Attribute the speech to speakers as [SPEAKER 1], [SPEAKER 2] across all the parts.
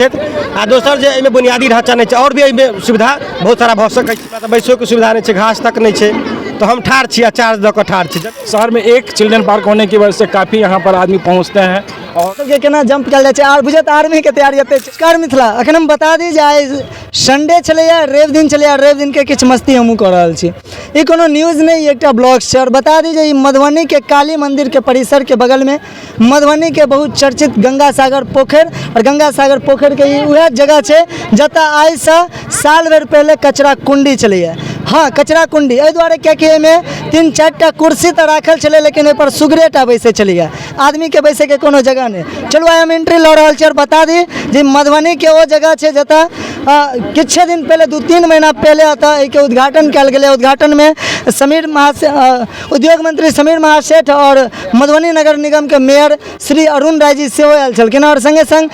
[SPEAKER 1] आ दोसर जे एहिमे बुनियादी ढाँचा नहि छै, आओर भी एहिमे सुविधा बहुत सारा भऽ सकै छै। तऽ बैसोके सुविधा नहि छै, घास तक नहि छै, तऽ हम ठाढ़ छी आ चार्ज दऽ कऽ ठाढ़ छी।
[SPEAKER 2] शहर में एक चिल्ड्रन पार्क होने की वजह से काफ़ी यहाँ पर आदमी पहुँचते हैं और
[SPEAKER 3] सबके केना जंप कयल जाइ छै आर बुझत आर्मी के तैयारी एते छै। नमस्कार मिथिला, अखन हम बता दी जे आइ संडे छलैया, रवि दिन छलैया, रवि दिन के किछु मस्ती हमहूँ कऽ रहल छी। ई कोनो न्यूज नहि, एकटा ब्लॉग छै। और बता दी जे ई मधुबनी के काली मंदिर के परिसर के बगल में मधुबनी के बहुत चर्चित गंगा सागर पोखरि, और गंगा सागर पोखरि के ई उएह जगह छै जतऽ आइसँ साल भरि पहिले कचरा कुंडी छलैया। हँ, कचरा कुंडी एहि दुआरे कियाकि एहिमे 3-4 टा कुर्सी तऽ राखल छलै, लेकिन ओहिपर सुगरेटा बैसै छलैया, आदमीके बैसैके कोनो जगह नहि। चलू आइ हम एंट्री लऽ रहल छी और बता दी जे मधुबनीके ओ जगह छै जतऽ किछे दिन पहिले, 2-3 महीना पहिले एतऽ एहिके उद्घाटन कयल गेलै। उद्घाटनमे समीर महासे उद्योग मंत्री समीर महासेठ और मधुबनी नगर निगम के मेयर श्री अरुण राय जी सेहो आयल छलखिन, और संगे संग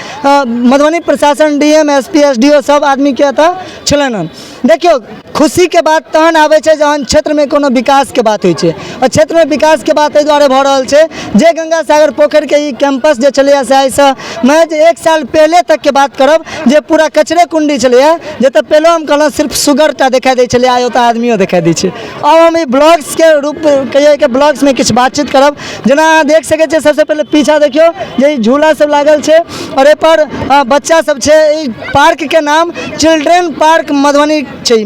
[SPEAKER 3] मधुबनी प्रशासन, D M, S P, S D O सब आदमीके एतऽ छलनि हन। देखियौ, खुशीके बात तहन आबै छै जहन क्षेत्रमे कोनो विकासके बात होइ छै, आओर क्षेत्रमे विकासके बात एहि दुआरे भऽ रहल छै जे गंगा सागर पोखरिके ई कैंपस जे छलैए से आइसँ महज 1 साल पहिले तकके बात करब जे पूरा कचरे कुंडी छलैए, जतऽ पहिले हम कहलहुँ सिर्फ सुगरटा देखाइ दै छलै, आइ ओतऽ आदमियो देखाइ दै छै। आब हम ई ब्लॉग्सके रूप कहियौ कि ब्लॉग्समे किछु बातचीत करब। जेना अहाँ देख सकै छियै, सबसँ पहिले पीछा देखियौ जे ई झूला सब लागल छै आओर एहिपर बच्चा सब छै। ई पार्कके नाम चिल्ड्रेन पार्क मधुबनी छै,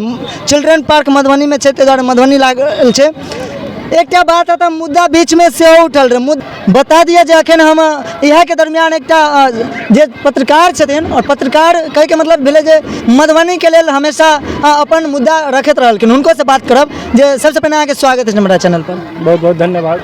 [SPEAKER 3] चिल्ड्रेन पार्क मधुबनीमे छै, ताहि दुआरे मधुबनी लागल छै। एकटा बात एतऽ मुद्दा बीचमे सेहो उठल रहै। बता दिअ जे अखन हम इएहके दरमियान एकटा जे पत्रकार छथिन, आओर पत्रकार कहैके मतलब भेलै जे मधुबनीके लेल हमेशा अपन मुद्दा रखैत रहलखिन, हुनको से बात करब। जे सबसँ पहिने अहाँके स्वागत अछि हमरा चैनल पर।
[SPEAKER 2] बहुत बहुत धन्यवाद।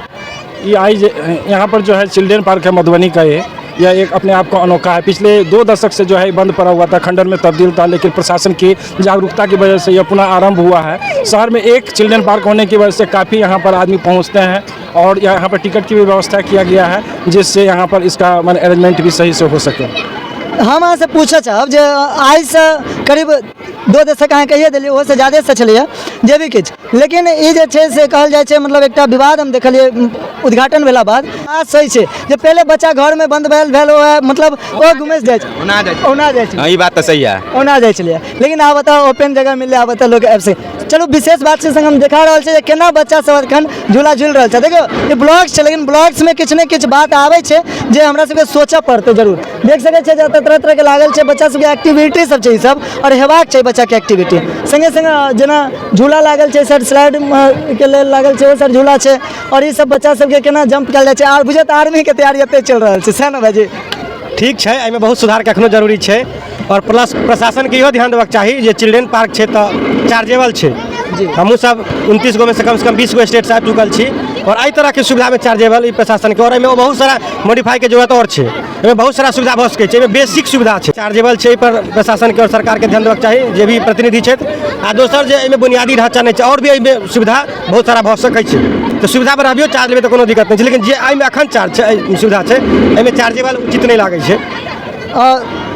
[SPEAKER 2] ये आई जे यहाँ पर जो है चिल्ड्रेन पार्क है मधुबनी का, ये यह एक अपने आप को अनोखा है। पिछले 2 दशक से जो है बंद पड़ा हुआ था, खंडर में तब्दील था, लेकिन प्रशासन की जागरूकता की वजह से यह पुनः आरंभ हुआ है। शहर में एक चिल्ड्रेन पार्क होने की वजह से काफ़ी यहाँ पर आदमी पहुँचते हैं और यहाँ पर टिकट की भी व्यवस्था किया गया है, जिससे यहाँ पर इसका माने अरेंजमेंट भी सही से हो सके।
[SPEAKER 3] हम अहाँसँ पूछऽ चाहब जे आइसँ करीब 2 दशक अहाँ कहिए देलियै, ओहोसँ ज्यादेसँ छलैए जे भी किछु, लेकिन ई जे छै से कहल जाइ छै, मतलब एकटा विवाद हम देखलियै उद्घाटन भेला बाद। बात सही छै जे पहिले बच्चा घरमे बन्द भेल भेल ओ मतलब ओ घुमैत जाइ छै,
[SPEAKER 4] ओना जाइ छै।
[SPEAKER 3] ओना जाइ छै।
[SPEAKER 4] हाँ, ई बात तऽ सही है।
[SPEAKER 3] ओना जाइ छलैए, लेकिन आब एतऽ ओपन जगह मिललै, आब एतऽ लोक आबि सकै। चलू विशेष बात छै संग हम देखा रहल छै जे केना बच्चा सब एखन झूला झूलि रहल छै। देखियौ, ई ब्लॉग्स छै, लेकिन ब्लॉग्समे किछु ने किछु बात आबै छै जे हमरा सबके सोचऽ पड़तै जरूर। देख सकै छियै जे एतऽ तरह तरहके लागल छै, बच्चा सबके एक्टिविटी सब छै ई सब, आओर हेबाक छै बच्चाके एक्टिविटी। संगे संगे जेना झूला लागल छै, सर स्लाइड के लेल लागल छै, ओ सर झूला छै, आओर ई सब बच्चा सबके केना जंप कयल जाइ छै। आर बुझत आर्मीके तैयारी एतै चलि रहल छै, सएह ने भाइजी?
[SPEAKER 1] ठीक छै, एहिमे बहुत सुधारके एखनो जरूरी छै, आओर प्लस प्रशासनके इहो ध्यान देबाक चाही जे चिल्ड्रेन पार्क छै तऽ चार्जेबल छै। हमहूँ सब 29 गो में से कम से कम 20 गो स्टेटसँ आबि चुकल छी, आओर एहि तरहके सुविधामे चार्जेबल ई प्रशासनके, आओर एहिमे बहुत सारा मॉडिफाइके जरूरत आओर छै। एहिमे बहुत सारा सुविधा भऽ सकै छै, एहिमे बेसिक सुविधा छै, चार्जेबल छै, एहि पर प्रशासनके आओर सरकारके ध्यान देबाक चाही जे भी प्रतिनिधि छथि। आ दोसर जे एहिमे बुनियादी ढाँचा नहि छै, आओर भी एहिमे सुविधा बहुत सारा भऽ सकै छै, तऽ सुविधा पर अभियो चार्ज लेबै तऽ कोनो दिक्कत नहि छै, लेकिन जे एहिमे एखन चार्ज छै, एहि सुविधा छै, एहिमे चार्जेबल उचित नहि लागै छै।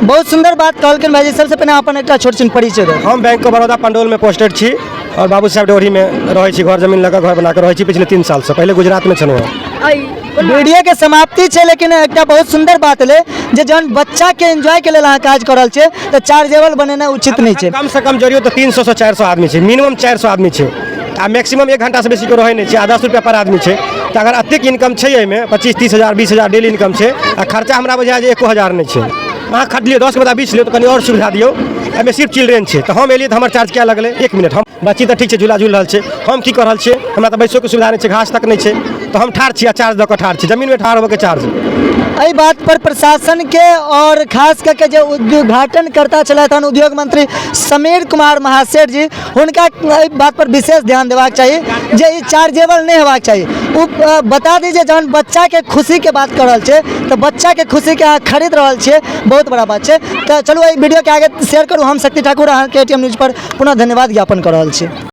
[SPEAKER 3] बहुत सुन्दर बात कहलखिन भाईजी। सबसँ पहिने अपन एकटा छोट छिन परिचय दू।
[SPEAKER 1] हम बैंक ऑफ बड़ौदा पंडौलमे पोस्टेड छी और बाबू साहेब डोरीमे रहै छी, घर जमीन लऽ कऽ घर बना कऽ रहै छी पिछले 3 सालसँ, पहिले गुजरातमे छलहुँ हँ।
[SPEAKER 3] वीडियो के समाप्ति छै, लेकिन एकटा बहुत सुन्दर बात एलै जे जहन बच्चा के एंजॉय के लेल अहाँ काज कऽ रहल छियै तऽ चार्जेबल बनेनाइ उचित नहि छै।
[SPEAKER 1] कम से कम जोड़ियौ तऽ 300 से 400 आदमी छै, मिनिमम 400 आदमी छै, आ मैक्सिमम 1 घंटा से बेसी केओ रहै नहि छै, आ 10 रुपया पर आदमी छै, तऽ अगर एतेक इनकम छै एहिमे 25-30 हजार 20 हजार डेली इनकम छै, आ खर्चा हमरा बुझाय जे 1000 नहि छै। अहाँ खरीद लियौ 10 के बदला 20 लियौ तऽ कनि आओर सुविधा दियौ। एहिमे सिर्फ चिल्ड्रेन छै, तऽ हम एलियै तऽ हमर चार्ज किया लगलै? 1 मिनट, हम बच्ची तऽ ठीक छै झूला झूलि रहल छै, हम की कऽ रहल छियै? हमरा तऽ बैसोके सुविधा नहि छै, घास तक नहि छै, तऽ हम ठाढ़ छी आ चार्ज दऽ कऽ ठाढ़ छी, जमीनमे ठाढ़ होबऽके चार्ज।
[SPEAKER 3] एहि बात पर प्रशासन के और खास करके जे उद्घाटन करता छलथि हन उद्योग मंत्री समीर कुमार महासेठ जी, हुनका एहि बात पर विशेष ध्यान देबाक चाही जे ई चार्जेबल नहि हेबाक चाही। ओ बता दी जे जहन बच्चाके खुशीके बात कऽ रहल छै तऽ बच्चाके खुशीके अहाँ खरीद रहल छियै, बहुत बड़ा बात छै। तऽ चलू एहि वीडियोके आगे शेयर करू। हम शक्ति ठाकुर अहाँके एटीएम न्यूज पर पुनः धन्यवाद ज्ञापन कऽ रहल छी।